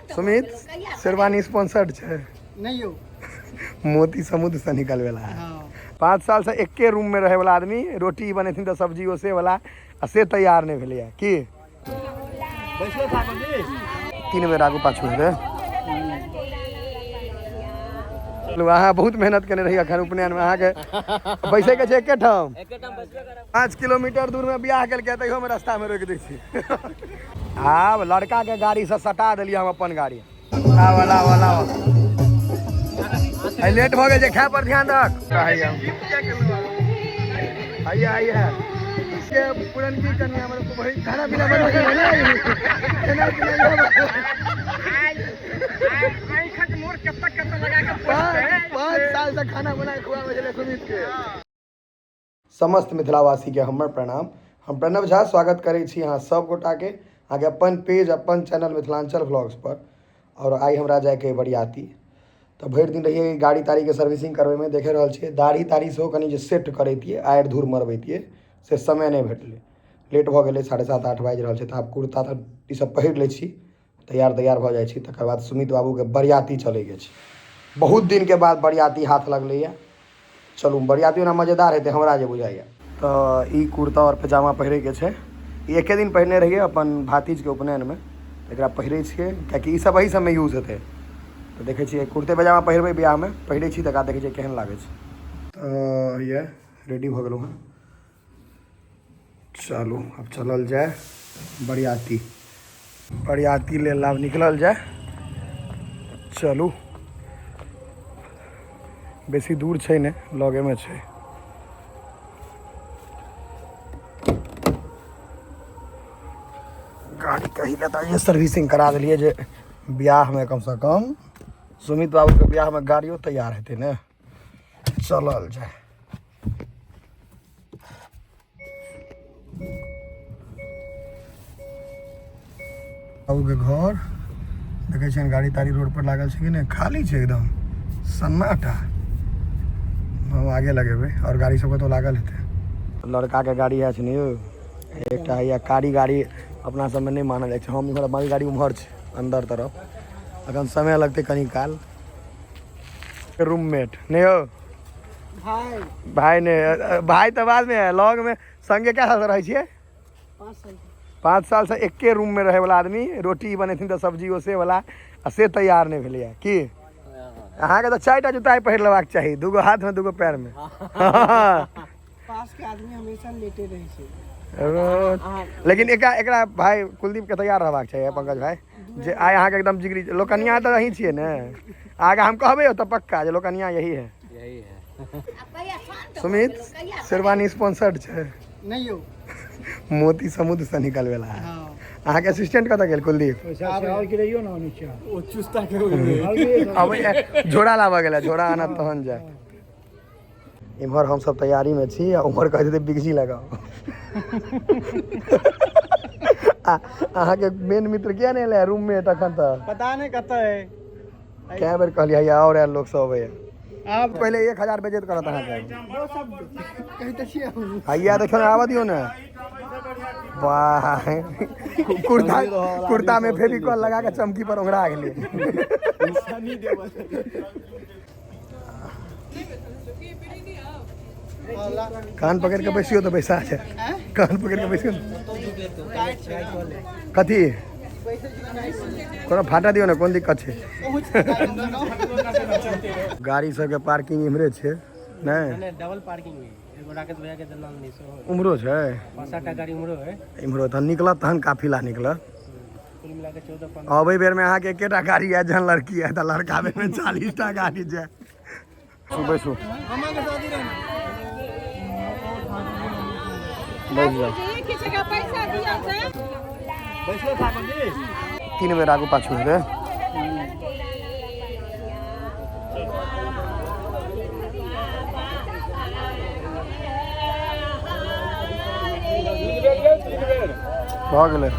Sumit, sherwani sponsored छै? नहीं यौ। मोती समुद्र से निकलवेला है। हाँ। 5 साल से एके रूम में रहे वाला आदमी, रोटी बनेथिन तऽ सब्जी ओसे वाला, आ से तैयार नहीं भेलैया की? 3 बेर आगू पाछू हेतै। चलू, अहाँ बहुत मेहनत केने रही अखन उपनयन में, अहाँके बैसै के छै एके ठाम। 5 किलोमीटर दूर में बियाह केलकै, तैयो में रास्ता में रोकि दै छी। आब लड़का के गाड़ी से सटा देलियै हम अपन गाड़ी। आब लाओ लाओ, आइ लेट भऽ गेल छै, खाय पर ध्यान रख। हैया हैया हैया के पुरनकी कन्या हमर भाई खाना पीना बना के ने, खाना पीना 5 साल से खाना बना के खुआबै छलै सुमित के। समस्त मिथिलावासी के हमर प्रणाम। हम प्रणव झा स्वागत करै छी अहाँ सब गोटा के अहाँके अपन पेज अपन चैनल मिथिलांचल व्लॉग्स पर। और आइ हमरा जायके बरियाती, तऽ भरि दिन रहियै गाड़ी ताड़ीके सर्विसिंग करबैमे, देखे रहल छियै दाढ़ी ताढ़ी सेहो कनि जे सेट करैतियै, आड़ि धूर मरबैतियै, से समय नहि भेटलै, लेट भऽ गेलै। 7:30 8 बाजि रहल छै। तऽ आब कुर्ता तऽ ई सब पहिर लै छी, तैयार तैयार भऽ जाइ छी, तकर बाद सुमित बाबूके बरियाती चलैके छै। बहुत दिनके बाद बरियाती हाथ लगलैए। चलू, बरियाती ओना मजेदार हेतै हमरा जे बुझाइए। तऽ ई कुर्ता आओर पैजामा पहिरैके छै। ई एके दिन पहिरने रहियै अपन भातिजके उपनयनमे, एकरा पहिरै छियै कियाकि ई सब एहि सबमे यूज हेतै। तऽ देखै छियै कुर्ते पैजामा पहिरबै बियाहमे, पहिरै छी तकर बाद देखै छियै केहन लागै छै। तऽ ये रेडी भऽ गेलहुँ हँ, चलू आब चलल जाय बरियाती। बरियाती लेल आब निकलल जाय। चलू, बेसी दूर छै ने, लगेमे छै। गाड़ी कही लए तऽ सर्विसिंग करा देलियै जे बियाहमे कमसँ कम सुमित बाबूके बियाहमे गाड़ियो तैयार हेतै ने। चलल जाय। बाबूके घर देखै छियनि, गाड़ी ताड़ी रोड पर लागल छै कि नहि, खाली छै एकदम सन्नाटा। हम आगे लगेबै आओर गाड़ी सब कतौ लागल हेतै। लड़काके गाड़ी इएह छै ने यौ, एकटा हैया कारी गाड़ी, अपना सबमे नहि मानल जाइ छै। हम इम्हर बाकी गाड़ी उम्हर छै अन्दर तरफ, अखन समय लगतै कनी काल। रूममेट नहि यौ? भाई। भाई ने, भाई तऽ बादमे है, लग में संगे कै साल से रहै छियै? 5 साल। 5 साल से एके रूम में रहे वाला आदमी, रोटी बनेथिन तऽ सब्जी ओसे वाला, आ से तैयार नहीं भेलैया की? अहाँके तऽ 4टा जूता पहिर लेबाक चाही, 2 हाथ में 2 पैर में। पास के आदमी हमेशा लेटे रहै छै। लेकिन एकरा एकरा भाई कुलदीप के तैयार रहबाक चाही। पंकज भाई जे आइ अहाँके एकदम जिगरी लोकनिया तऽ अहीं छियै ने, आगे हम कहबै तऽ पक्का जे लोकनिया यही है। यही है। सुमित, शेरवानी स्पॉन्सर्ड छै? नहीं यौ। मोती समुद्र से निकलवेला है। हाँ। अहाँके असिस्टेंट कतऽ गेल कुलदीप? ओ चुस्ता के अब झोरा लाबऽ गेलै, झोरा आनत तहन जाय। इम्हर हमसब तैयारी में छी आ उम्हर कहै छै बिगजी लगाओ। अहाँके मेन मित्र किया नहि एलै रूममेट अखन तक? पता नहीं कतऽ है। कए बेर कहलियै हैया आओर आयल लोक सब अबैया। आब पहिले 1000 बेजत करत अहाँके। वो सब कहैत छियै हम। हैया देखियौ ने, आबऽ दियौ ने। वाह, कुर्ता कुर्ता में फेविकॉल लगा के चमकी पर ओंघरा गेलियै। कान पकड़ के बैसियो तऽ बैसा छै, कान पकड़ के बैसियो ने। कथी कोनो फाटा दियौ ने, कोन दिक्कत छै? गाड़ी सबके पार्किंग इम्हरे छै नहि? डबल पार्किंग है, एगो राकेश भैया के दलान में सेहो। उम्हरो छै। 5-7टा गाड़ी उम्हरो है। इम्हरो तहन निकलत, तहन काफिला निकलत। कुल मिला के 14-15। अबै बेर में अहाँके एकेटा गाड़ी आयत जहन लड़की आयत, आ लड़का बेर में 40टा गाड़ी जाय। बैसू, बैस जाउ। 3 बेर आगू पाछू हेतै। भऽ गेलै।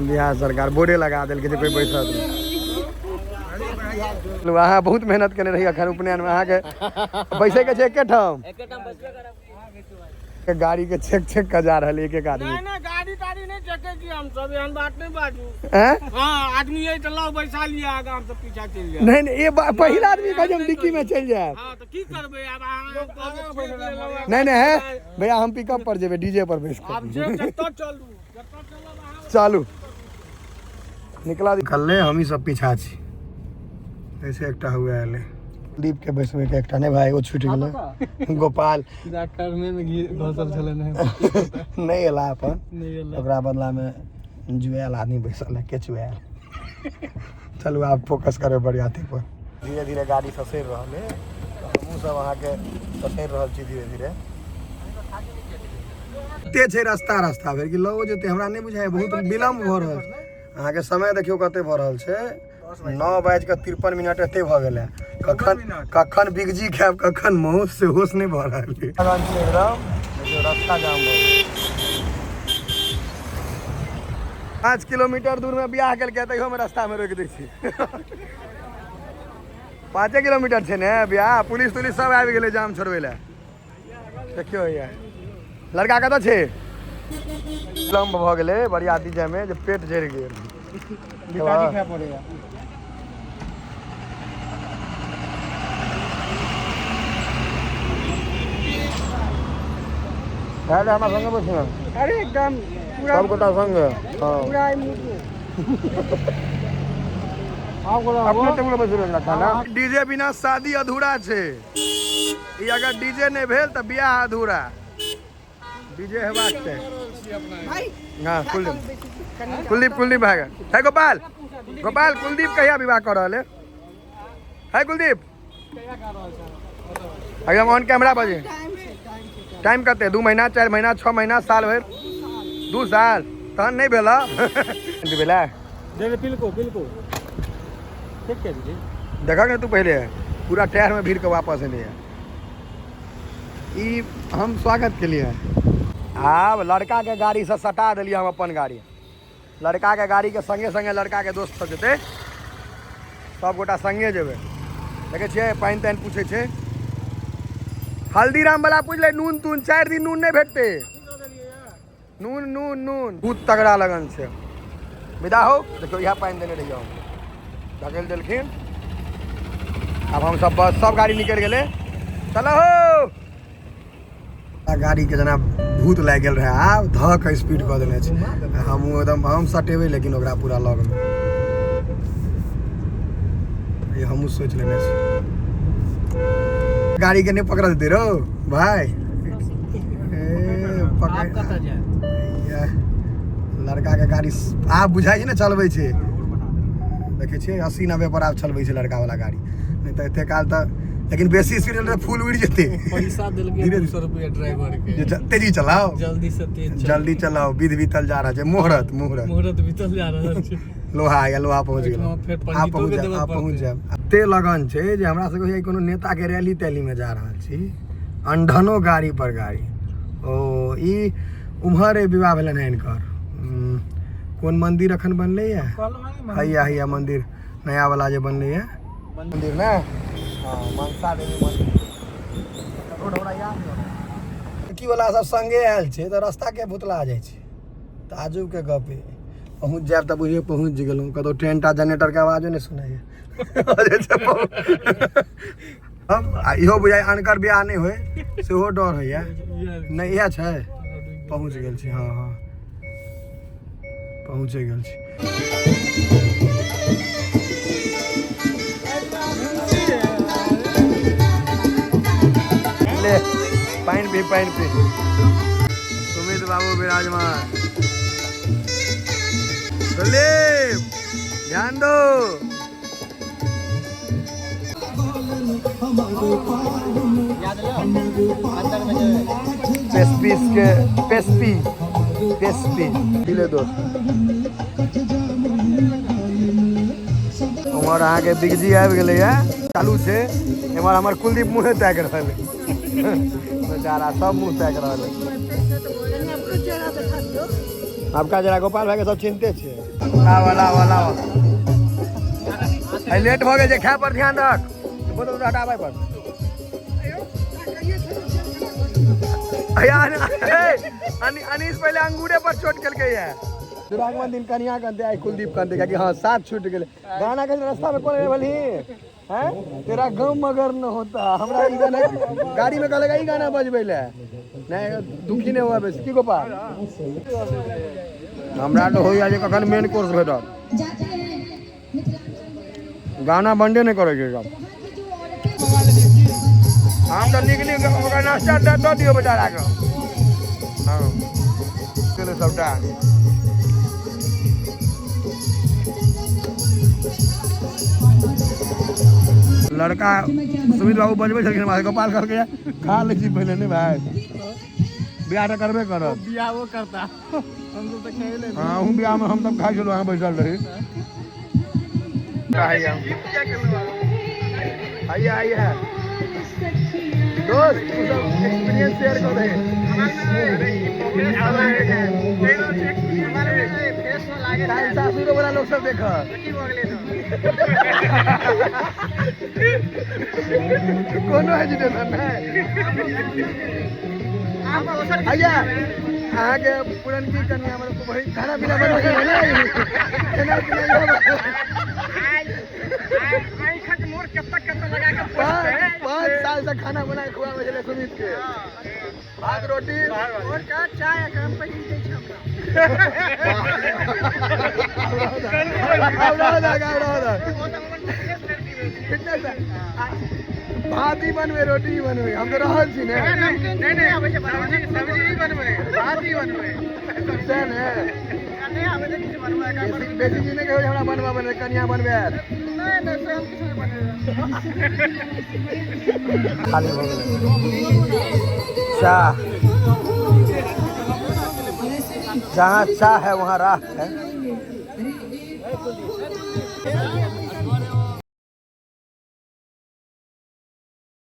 बिहार सरकार बोर्डे लगा देलकै जे कोइ बैसत नहि। अहाँ बहुत मेहनत केने रही अखन उपनयनमे, अहाँके बैसैके छै एके ठाम। गाड़ी के चेक चेक कऽ जा रहल एक एक आदमी। नहीं नहीं, गाड़ी ताड़ी नहीं चेके की हम सब, एहन बात नहीं बाजू। हैं? हाँ, आदमी यही तो लाओ बैठा लिया, आगा हम सब पीछा चल जाए। नहीं नहीं, ये पहिला आदमी कहै हम डिक्की में चलि जाएब। हाँ तो की करबै आब अहाँ कहबै छेक लेलहुँ। नहीं नहीं है भैया, हम पिकअप पर जेबै, डीजे पर बैस आब कऽ। जे जतऽ चलू जतऽ चलब अहाँ। चालू निकला निकलले, हम ही सब पीछा छी। ऐसे एकटा हुआ एलै दीप के बैसबै के एकटा नहीं भाई, ओ छूटि गेलै गोपाल। करने में घसल छलै। नहीं एला अपन। नहीं एला। ओकरा बदला में जुएल आदमी बैसल है, केचुएल। चलू आब फोकस करै बरियाती पर। धीरे धीरे गाड़ी ससरि रहल है, तऽ हमहूँ सब अहाँके ससरि रहल छी धीरे धीरे। कते छै रास्ता, रास्ता भरि कि लऽ जेतै हमरा नहि बुझाइ, बहुत विलम्ब भऽ रहल छै। अहाँके समय देखियौ कते भऽ रहल छै, 9:53 एते भऽ गेलै। कखन कखन बिगजी खायब, कखन मौस से होश नहि भऽ रहल छै। एकदम देखियौ रास्ता जाम भऽ गेल। 5 किलोमीटर दूर में बियाह केलकै, तैयो में रास्ता में रोकि दै छै। 5 किलोमीटर छै ने बियाह, पुलिस तुलिस सब आबि गेलै जाम छोड़बै लए। देखियौ हैया लड़का कतऽ छै। विलम्ब भऽ गेलै बरियाती जायमे जे पेट जरि गेल। बिकाजी खाय पड़ैया। हमरा संगे बैठ ने। अरे एकदम पूरा सब गोटा संगे। हाँ पूरा मूड में। अपने टेबुल पर बैस रहल खाना। डीजे बिना शादी अधूरा छै। ई अगर डीजे नहीं भेल तऽ बियाह अधूरा। डीजे हेबाक चाही। भाई हाँ कुलदीप, कुलदीप कुलदीप भाग है। गोपाल गोपाल कुलदीप कहिया विवाह कऽ रहल है? है कुलदीप एकदम ऑन कैमरा बजे। टाइम छै, टाइम छै। टाइम कते? 2 महीना, 4 महीना, 6 महीना, साल भरि, 2 साल तहन नहीं भेल। भेलै दे बिल्कुल बिल्कुल ठीक है जी। देखक ने तू पहले पूरा टायर में भीड़ के वापस एलियै। ई हम स्वागत के लिए आब लड़का के गाड़ी से सटा देलियै हम अपन गाड़ी। लड़का के गाड़ी के संगे संगे लड़का के दोस्त सब जेतै, सब गोटा संगे जेबै। देखै छियै पानि तानि पूछै छै। हल्दीराम वाला पुछलै नून तून, 4 दिन नून नहीं भेटतै। नून नून नून बहुत तगड़ा लगन छै। विदा हो। देखियौ इएह पानि देने रहियै हम, धकेल देलखिन। आब हम सब बस सब गाड़ी निकलि गेलै। चलो हो। गाड़ी के जेना भूत लागि गेल रहै, आब धऽ के स्पीड कऽ देने छै। हमहूँ एकदम हम सटेबै, लेकिन ओकरा पूरा लगमे ये हमहूँ सोचि लेने छी। गाड़ी के नहीं पकड़ देते रो भाई। ए पकड़ लड़का के गाड़ी आब बुझाइ छै ने चलबै छै। देखै छियै 80-90 पर आब चलबै छै लड़का वाला गाड़ी, नहीं तऽ एते काल तऽ। लेकिन बेसी स्पीड चलतै फूल उड़ि जेतै। पैसा देलकै धीरे 200 रुपया ड्राइवर के। जे तेजी चलाओ, जल्दी से तेज चलाओ। जल्दी चलाओ। विध बीतल जा रहल छै, मुहूर्त मुहूर्त मुहूर्त बीतल जा रहल छै। लोहा या लोहा पहुँच गेल। ओहिठाम फेर आब पंडितो पहुँच के जायब, देबऽ आब पहुँच पड़तै। जायब। एते लगन छै जे हमरा सबके होइया कोनो नेता के रैली तैली में जा रहल छी। अंधनो गाड़ी पर गाड़ी। ओ ई उम्हर विवाह भेलनि हँ हिनकर। कोन मंदिर अखन बनलै या? हैया हैया मंदिर नया वाला जे बनलै या मंदिर ने। हाँ मनसा देवी मंदिर। रोड हमरा याद नहि। की वाला सब संगे आयल छै तऽ रास्ता के भुतला जाइ छै। ताजुब के गप है। पहुँच जायब तऽ बुझियौ पहुँच गेलहुँ। कतौ ट्रेन टा जनरेटर के आवाजो नहि सुनाइए। हम इहो बुझाइ अनकर बियाह नहि होय सेहो डर होइया। नहि इएह छै पहुँच गेल छी। हाँ हाँ पहुँचे गेल छी। ले पानि पी पानि पी। सुमित बाबू विराजमान। कुलदीप ध्यान दो। पेस्पीस के पेस्पी पेस्पी पी ले दोस्त। उम्हर अहाँके बिगजी आबि गेलैया, चालू छै। एम्हर हमर कुलदीप मुँहे ताकि रहल है बेचारा, सब मुँह ताकि रहल है। चेहरा देखा दियौ। आपका जरा गोपाल भाई के सब चिन्हते छै। आउ आउ आउ आइ लेट भऽ गेल छै, खाय पर ध्यान रख। बोतल हटाबै पर। आयो, कहिए छै। अनीश पहिले अंगूरे पर चोट केलकै है। दुरागमन दिन कनिया कहते आई कुलदीप कहते कि हाँ साथ छूट गेलै। गाना के रास्ता में कोन भेलही हैं, तेरा गम मगर न होता। हमरा ई गाना गाड़ी में कहलक ई गाना बजबै ले, नहीं दुखी नहीं हुआ बेसी। की गोपाल हमरा तो होइया जे कखन मेन कोर्स भेटत। गाना बंदे नहीं करै छै सब। हम तऽ नीक नीक ओकरा नाश्ता दऽ दियौ बेचाराके। हाँ चलू सबटा। लड़का सुमित बाबू बजबै छलखिन, हमरा गोपाल कहलकै खा लै छी पहिले। नहि भाय, बियाह तऽ करबे करब। बियाह वो करता, हम सब तऽ खेले। हाँ, अहूँ बियाहमे हम सब खाइ छलहुँ, अहाँ बैसल रही। आइए आइए दोस्त, तू सब एक्सपीरियंस शेयर कर दे। सासुरो वाला लोग सब देख कोनो हेजिटेशन नहीं। आइए अहाँके पुरनकी कन्या खाना पीना बनबै खाना पीना। 5 साल से खाना बना के खुआबै छलै सुमित के, भात रोटी और का चाय काम पे ही दै छै हमरा। भात ही बनबै रोटी ही बनबै, हम तऽ रहल छी ने। नहीं नहीं आबै छै सब्जी, सब्जी ही बनबै, भात ही बनबै से ने नहीं आबै छै किछु बनबै। बेसी चीज नहि कहबै हमरा बनबऽ बनबै, कनिया बनबै आयत। नहीं नहीं से हम किछु नहि बनबै। खाली भऽ गेलै चाह। जहाँ चाह है वहाँ राह है।